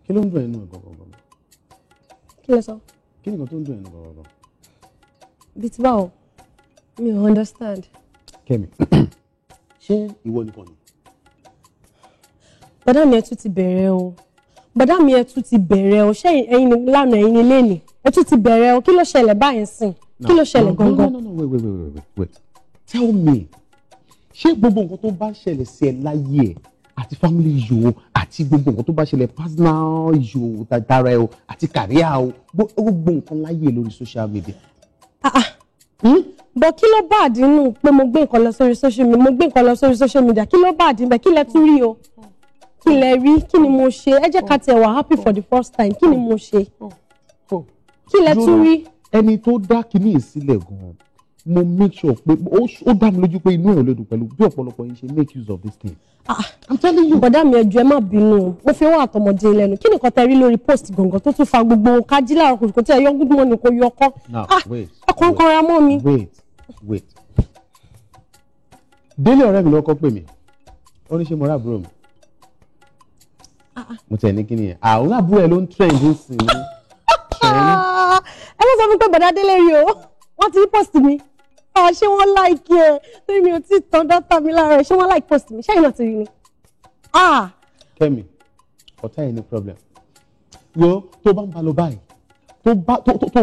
Kí ló ń dùn ẹnu ẹ̀ gangan? Kí lẹ sọ? Kí ni nǹkan tó ń dùn ẹnu gangan? Bíi ti báwo? Mi ò understand. Kẹ́mi, ṣé ìwọ nìkan ni? Bọ̀dá mi, ẹ tún ti bẹ̀rẹ̀ o. Bọ̀dá mi, ẹ tún ti bẹ̀rẹ̀ o. Ṣé ẹ̀yin ni lánàá, ẹ̀yin ni lénìí? Ẹ tún ti bẹ̀rẹ̀ o. Kí ló ṣẹlẹ̀ báyìí sìn? Kí ló ṣẹlẹ̀ gangan? No, no, no, wait, wait, wait, wait, wait. Tell me, ṣé gbogbo nǹkan tó bá ṣẹlẹ̀ sí ẹ láyé ẹ àti family issue o, àti gbogbo nǹkan tó bá ṣẹlẹ̀, personal issue tara ẹ o, àti career o, gbogbo nǹkan láyé ẹ lórí social media? Ah ah. Bọ̀ kí ló bá àdínú pé mo gbé nǹkan lọ sórí social media? Mo gbé nǹkan lọ sórí social media. Kí ló bá àdín bẹ́ẹ̀? Kí lẹ tún rí o? Kí lẹ rí? Kí ni mo ṣe? Ẹ jẹ́ ká tiẹ̀ wà happy for the first time. Kí ni mo ṣe? Kí lẹ tún rí? Ẹni tó dá kinní yìí sílẹ̀ gan-an, mo make sure pé ó dá mi lójú pé inú ẹ̀ ò lè dùn pẹ̀lú bí ọ̀pọ̀lọpọ̀ yín ṣe make use of this thing. Ah. I'm telling you. Bọ̀dá mi, ẹjọ́, ẹ má bínú o. Mo fi wọ́n àtọmọdé lẹ́nu. Kí nìkan tẹ rí lórí post gangan tó tún fa gbogbo kájí láàárọ̀ kùtùkùtù tí ẹ yọ good morning kò yọ ọkọ? Now, ah, wait. Ọkọ̀ ń kanra mọ́ mi. Wait, wait. Délé ọ̀rẹ́ mi ló kọ́ pè mí. Ó ní ṣé mo rà àbúrò mi. Mo tẹ̀ ní kíni yẹn. Àwọn àbúrò ẹ̀ ló ń trend ń sìn ní. Trend. Ah, ẹ má sọ fún mi pé bọ̀dá Délé rí o. Wọ́n ti rí post mi. Ah, ṣé wọ́n like ẹ? Torí mi ò tí ì tán data mi lára ẹ. Ṣé wọ́n like post mi? Ṣé ẹ̀yin náà ti rí ni? Ah. Kẹ́mi, ọ̀tá yẹn ní problem. Wo, tó bá ń ba lọ báyìí, tó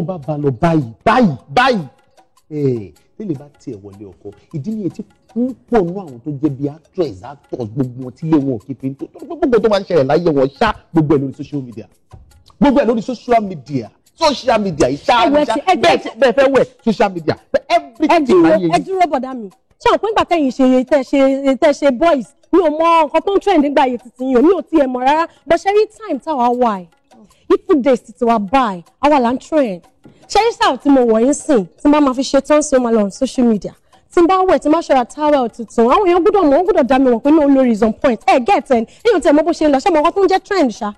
bá ba lọ báyìí báyìí báyìí, tẹ́lẹ̀ bá tiẹ̀ wọlé ọkọ, ìdí nìyẹn tí púpọ̀ nú àwọn tó jẹ́ bíi actress, actors, gbogbo wọn tí ilé wọn ò kí fi ń tó gbogbo tó máa ń ṣẹlẹ̀ láyé wọn ṣá, gbogbo ẹ̀ lórí social media, gbogbo ẹ̀ lórí social media, social media ìṣá Ẹ wẹ̀ ìṣá ẹ bẹ́ẹ̀ fẹ́ wẹ̀, social media, ẹ everything dúró. láyé Ẹ yìí. dúró, bọ̀dá mi. Ṣé àwọn pé nígbà tẹ́yìn ṣe tẹ́ ṣe boys, mi ò mọ nǹkan tó ń trend nígbà yìí títí yìí o. Mi ò tiẹ̀ mọ̀ rárá. But ṣe rí time táwa wà ẹ̀, if days títí wa báyìí, àwa là ń trend. Ṣe rí style tí mo wọ̀ yín sìn, tí n bá máa fi ṣe tán sí, ó máa lọ on social media. Tí n bá wẹ̀, tí n bá ṣọ́ra towel tuntun, àwọn èèyàn gbọ́dọ̀ mọ̀, wọ́n gbọ́dọ̀ dá mi mọ̀ pé ní olórí is on point. Ẹ get ẹ? Èèyàn tẹ̀ mọ̀ bó ṣe ń lọ. Ṣé mo nǹkan tó ń jẹ́ trend ṣá?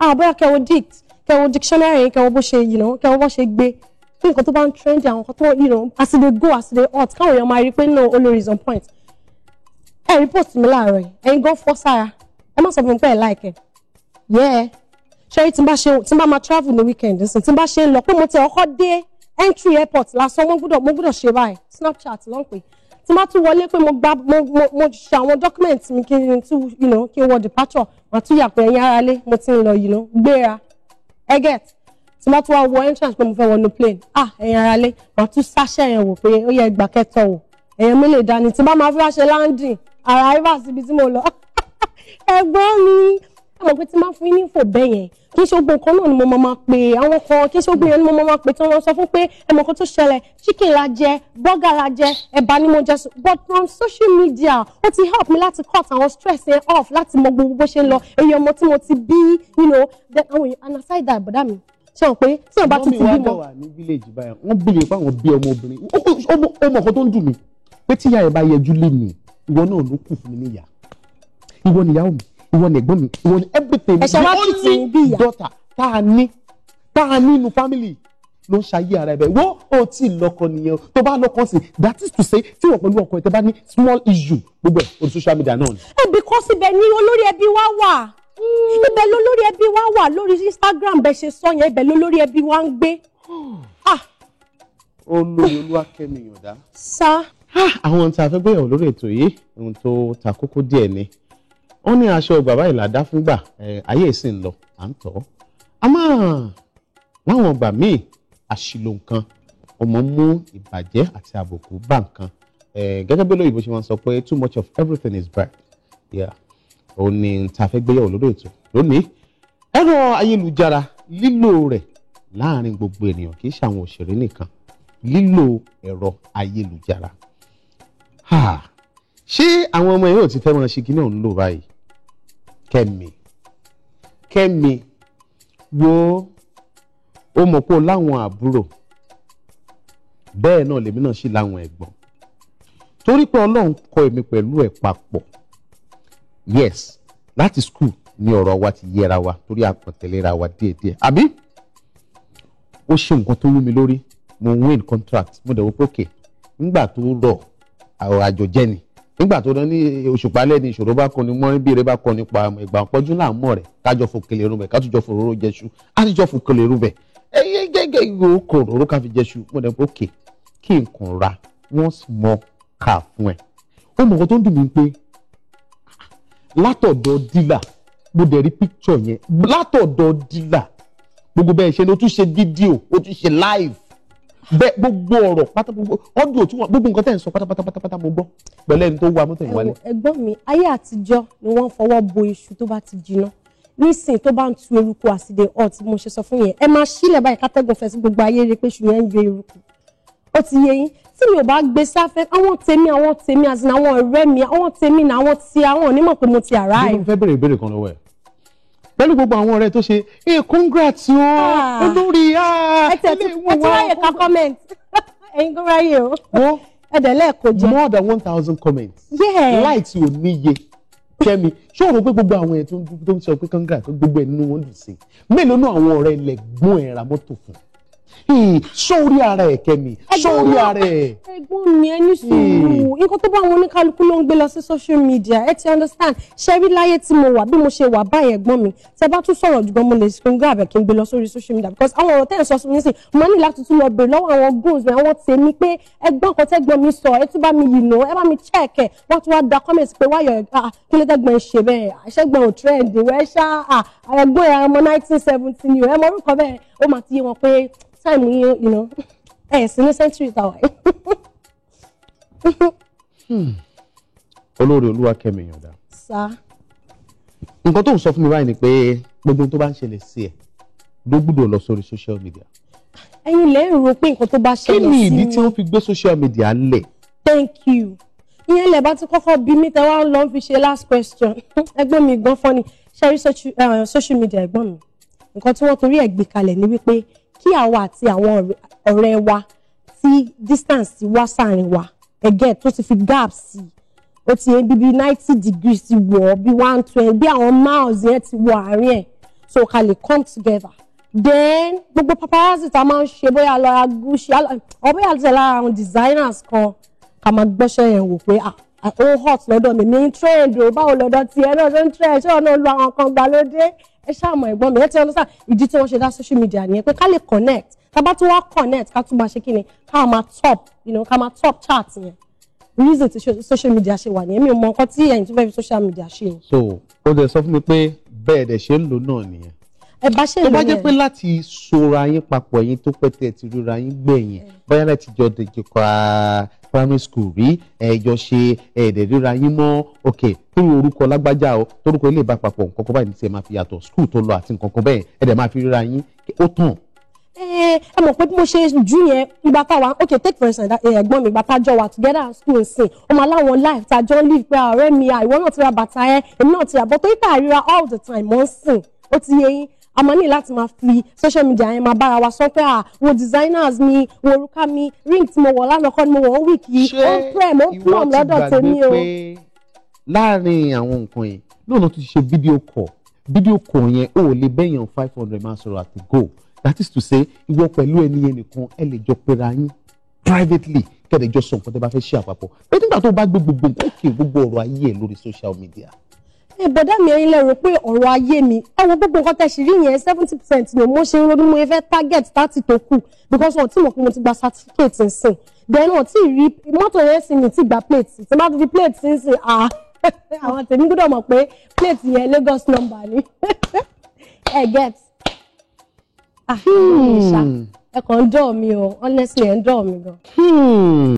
Ah, bóyá kẹwo dict, kẹwo dictionary, kẹwo bó ṣe kẹwo bó ṣe gbé kí nǹkan tó bá ń trend, àwọn nǹkan tó as e dey go, as e dey hot, káwọn èèyàn máa rí i pé no, olórí is on point. Ẹ rí post mi láàárọ̀ yìí, ẹ̀yin gan fọ́ sára. Ẹ má sọ fún mi pé ẹ like ẹ. Yeah, ṣé tí n bá ṣe, tí n bá máa travel ní weekend nísìn, tí n bá ṣe ń lọ pé mo ti ọkọ dé entry airport lásán, mo gbọ́dọ̀ ṣe báyìí. Snapchat ló ń pè. Tí n bá tún wọlé pé mo gba mo ṣe àwọn document mi, kí n tún kí n wọ departure, màá tún yà pé ẹ̀yin ará lé, mo ti ń lọ, gbéra. Ẹ get? Tí n bá tún wá wọ entrance pé mo fẹ́ wọnú plane, ah, ẹ̀yin ará lé, màá tún sáṣẹ́ yẹn wò pé ó yẹ ìgbà kẹtọ wò ẹ̀yàn mi lè dání. Tí n bá máa fi wá ṣe landing, arrival síbi tí mo lọ, ẹ̀gbọ́n mi, ẹ mọ̀ pé tí máa fún yín ní info bẹ́ẹ̀ yẹn, kì í ṣe gbogbo nǹkan náà ni mo máa pè àwọn kan, kì í ṣe gbogbo yẹn ni mo máa pè tí wọ́n sọ fún pé ẹ mọ̀ nǹkan tó ṣẹlẹ̀, chicken la jẹ, burger la jẹ, ẹ̀bà ni mo jẹ. But from social media, ó ti help mi láti cut àwọn stress yẹn off, láti mọ gbogbo bó ṣe ń lọ, èyí ọmọ tí mo ti bí, then àwọn èèyàn. And aside that, bọ̀dá mi, ṣé wọn pé tí wọn bá tún ti Mummy wa bímọ dẹ̀ wà ní village báyìí, wọ́n bèèrè pé àwọn bí ọmọbìnrin. Ó mọ nǹkan tó ń dùn mí pé tíyà ẹ̀ bá yẹjú lé mi, ìwọ náà ló kù fún mi níyà. Ìwọ nìyàwó mi, ìwọ ni ẹ̀gbọ́n mi, ìwọ ni everything. Ẹ̀ṣẹ̀ wá The tì í bí only ìyá. daughter tá a ní inú family ló ń ṣayé ara ẹ̀ bẹ́ẹ̀. Wọ́n ò tí ì lọ́kọ nìyẹn o. Tó bá lọ́kọ sí, that is to say, tí wọ́n pẹ̀lú ọkọ ẹ̀ tẹ́ bá ní small issue, gbogbo ẹ̀ orí social media náà ni. Ẹ because ibẹ̀ ni olórí ẹbí wa wà. Ibẹ̀ lolórí ẹbí wa wà lórí Instagram. Bẹ́ẹ̀ ṣe sọ yẹn, ibẹ̀ lolórí ẹbí wa ń gbé. Ah. Olórí Olúwakẹ́mi Yọ̀dá. Sá. Àwọn ohun tí a fẹ́ gbéyàwó lórí ètò yìí, ohun tó ta kókó díẹ̀ ni. Wọ́n ní aṣọ bàbá ìlàdá fúngbà ayé ìsìn lọ à ń tọ́, àmọ́ láwọn ọgbà míì, àṣìlò nǹkan ọmọ mú ìbàjẹ́ àti àbùkù bá nǹkan. Gẹ́gẹ́ bí olóyìnbó ṣe máa ń sọ pé too much of everything is bad. Yeah, òun ni tá a fẹ́ gbéyàwó lórí ètò lónìí. Ẹ̀rọ ayélujára, lílò rẹ̀ láàrin gbogbo ènìyàn, kì í ṣe àwọn òṣèré nìkan, lílò ẹ̀rọ ayélujára. Ha! Ṣé àwọn ọmọ yìí ò ti fẹ́ máa ṣe kíní ọ̀hún lò báyìí? Kẹ́mi, Kẹ́mi, wo, ó mọ̀ pé o láwọn àbúrò, bẹ́ẹ̀ náà lèmi náà sì láwọn ẹ̀gbọ́n, torí pé Ọlọ́run kọ èmi pẹ̀lú ẹ̀ papọ̀. Yes, láti school ni ọ̀rọ̀ wa ti yẹra wa, torí a kàn tẹ̀léra wa díẹ̀díẹ̀. Àbí ó ṣe nǹkan tó wú mi lórí, mo win contract, mo dẹ̀ wò pé okay, nígbà tó rọ̀ àwọn àjọjẹ́ ni. Nígbà tó dán ní òṣùpá lẹ́ni ìṣòro bá kọni mọ́ bí eré bá kọni pa ìgbà pọ́njú là ń mọ̀ rẹ̀ kájọ fòkèlè rún bẹ̀ kájọ fòróró jẹṣu àtijọ́ fòkèlè rún bẹ̀ ẹyẹ gẹ́gẹ́ ìgò kòróró ká fi jẹṣu. Mo dẹ̀ òkè kí n kàn ra one small car fún ẹ. Ó mọ̀ nǹkan tó ń dùn mí pé látọ̀dọ̀ dílà mo dẹ̀ rí picture yẹn látọ̀dọ̀ dílà gbogbo bẹ́ẹ̀ ṣe ni ó tún ṣe fídíò, ó tún ṣe live bẹ́ẹ̀, gbogbo ọ̀rọ̀ pátá, gbogbo ọdún òtún wọn, gbogbo nǹkan tẹ̀ ń sọ pátápátápátá mo gbọ́ pẹ̀lú ẹni tó wa mọ́tò yẹn wálé. Ẹ̀gbọ́n mi, ayé àtijọ́ ni wọ́n fọwọ́ bo iṣu tó bá ti jiná. Nísìn tó bá ń tu eruku àsìdè ọ̀t, mo ṣe sọ fún yẹn, ẹ máa sílẹ̀ báyìí kátẹ́gùn fẹ́ sí gbogbo ayé rí pé iṣu yẹn ń yọ eruku. Ó ti yé yín. Tí mi ò bá gbé sáfẹ́, àwọn tèmi àti àwọn ọ̀rẹ́ mi, àwọn tèmi náà, àwọn tí àwọn onímọ̀ pé mo ti arrive. Mo fẹ́ béèrè ìbéèrè kan lọ́wọ́ ẹ̀. Pẹ̀lú gbogbo àwọn ọ̀rẹ́ tó ṣe ẹ congrats o, olórí ilé ìwọ̀n wa. Ẹ ti ráyè ká comment, ẹ̀yin kò ráyè o. Ẹ dẹ̀ lẹ́ẹ̀kọ́ jẹ. More than 1,000 comments. Likes ò níye. Kẹ́mi, ṣé o rò pé gbogbo àwọn ẹ̀ tó ń sọ pé congrats gbogbo ẹ̀ nínú wọn dùn sí? Mélòó náà àwọn ọ̀rẹ́ ilẹ̀ gbọ́n ẹ̀ ra mọ́tò fún? Sórí ara ẹ̀ Kẹ́mi, sórí ara ẹ̀. Ẹ̀gbọ́n mi, ẹ ní sùúrù. Nǹkan tó bá wọn oníkálukú ló ń gbé lọ sí social media, ẹ ti understand. Ṣe rí láyé tí mo wà, bí mo ṣe wà báyìí ẹ̀gbọ́n mi, tẹ bá tún sọ̀rọ̀ jù gan mo lè screen grab ẹ̀ kí n gbé lọ sórí social media, because àwọn ọ̀rọ̀ tẹ́ ẹ̀ sọ sí mi nísìn, mo ní láti tún lọ bèrè lọ́wọ́ àwọn goals mi, àwọn tèmi pé ẹ̀gbọ́n kan tẹ́gbọ́n mi sọ, ẹ tún bá mi yìí nù, ẹ bá mi check ẹ̀. Wọ́n tún wá da comment pé wáyọ̀ kí ló tẹ́gbọ́n ṣe bẹ́ẹ̀, àṣẹ́gbọ́n ò trend wẹ́ ṣá, ẹ̀gbọ́n ẹ̀ ọmọ 1970 ni ẹ mọ orúkọ bẹ́ẹ̀. Ó máa ti yé wọn pé time yín, you know, ẹ sí ní century tàwa. Olórí Olúwakẹ́mi Ìyàndá. Sá. Nǹkan tó ń sọ fún mi báyìí ni pé gbogbo tó bá ń ṣẹlẹ̀ sí ẹ ló gbúdọ̀ lọ sórí social media. Ẹ̀yin lẹ ń rò pé nǹkan tó bá ṣẹlẹ̀ sí mi. Kí ni ìdí tí wọ́n fi gbé social media lẹ̀? Thank you. Ìyẹn lẹ bá ti kọ́kọ́ bí mi tẹ wá ń lọ fi ṣe last question. Ẹ̀gbọ́n mi gan fọ́ni ṣe rí social media ẹ̀gbọ́n mi. Nǹkan tí wọ́n torí ẹ̀ gbé kalẹ̀ ni wípé kí àwa àti àwọn ọ̀rẹ́ wa tí distance ti wá sáàrin wa, ẹ̀gẹ́ tó ti fi gap sí, ó ti yẹn bíbí 90 degrees ti wọ̀ bí 120 bí àwọn miles yẹn ti wọ àárín ẹ̀, so ká lè come together. Then gbogbo paparazzi tá a máa ń ṣe, bóyá lọ ra Gucci or bóyá àti lára àwọn designers kan, ká máa gbọ́ṣẹ́ yẹn wò pé ó hot lọ́dọ̀ mi ní trend o, báwo lọ́dọ̀ tiẹ̀ náà ṣe ń trend, ṣé ọ̀nà lu àwọn kan gbàlódé. Ẹ ṣàmọ̀ ẹ̀gbọ́n mi, ẹ ti understand ìdí tí wọ́n ṣe dá social media nìyẹn, pé ká lè connect. Tá bá tún wá connect, ká tún máa ṣe kíni, ká máa top, you know, ká máa top chat yẹn. Reason tí social media ṣe wà nìyẹn. Mi ò mọ nǹkan tí ẹ̀yin tún fẹ́ fi social media ṣe o. So ó dẹ̀ sọ fún mi pé bẹ́ẹ̀ dẹ̀ ṣe ń lò náà nìyẹn. Ẹ bá ṣe lò tó bá yẹn. jẹ́ pé láti sora yín papọ̀, yín tó pẹ́ tẹ̀ ti ríra yín gbẹ̀yìn, bóyá láti jọ dèjì primary school rí, ẹ̀jọ̀ ṣe ẹ̀ẹ́dẹ̀ ríra yín mọ́, ok, torí orúkọ lágbájá o, torúkọ ilé ìbá papọ̀, nǹkan kan báyìí ní tiẹ̀ máa fi yàtọ̀, school tó lọ àti nǹkan kan bẹ́ẹ̀, ẹ̀ẹ́dẹ̀ máa fi ríra yín, ó tàn. Ẹ mọ̀ pé bí mo ṣe jù yẹn ìgbà táwa, ok, take for instance ẹ̀gbọ́n mi, ìgbà tá a jọ wà together at school nsìn, ó máa láwọn life tá a jọ live pé ọ̀rẹ́ mi, ìwọ náà ti ra bàtà ẹ, èmi náà ti ra bọ́, torí tá a ríra all the time mọ́ ń sìn, ó ti yé yín. A máa ní láti máa fi social media yẹn máa bára wa sọ pé à wo designers mi, wo orúkà mi, ring tí mo wọ̀ lánàá kọ́ ni mo wọ̀ ó week yìí, ó ń prem, ó ń plum lọ́dọ̀ tèmi o. Láàárín àwọn nǹkan yẹn náà ló ti ṣe video call. Video call yẹn, ó lè bẹ́yàn 500 máa sọ̀rọ̀ at go. That is to say, ìwọ pẹ̀lú ẹni yẹn nìkan ẹ lè jọ pera yín privately, kẹ́lẹ̀ jọ sọ nǹkan tẹ́ bá fẹ́ ṣe àpapọ̀. Pé nígbà tó bá gbé gbogbo nǹkan òkè, gbogbo ọ̀rọ̀ ayé ẹ̀ lórí social media. Ẹ bọ̀dá mi, ẹ̀yin lẹ rò pé ọ̀rọ̀ ayé mi, ẹ wo gbogbo nǹkan tẹ́ ṣì rí yẹn, 70% ni mo ṣe ń ronú, mo fẹ́ target 30 tó kù, because wọn tí mo pé mo ti gba certificate nsìn, then wọn tí rí mọ́tò yẹn sì mi ti gba plate, tí n bá fi plate sí nsìn, ah, àwọn tèmi gbọ́dọ̀ mọ̀ pé plate yẹn Lagos number ni. Ẹ get, ah, ẹ kàn ń dọ̀ mi o, honestly, ẹ ń dọ̀ mi gan.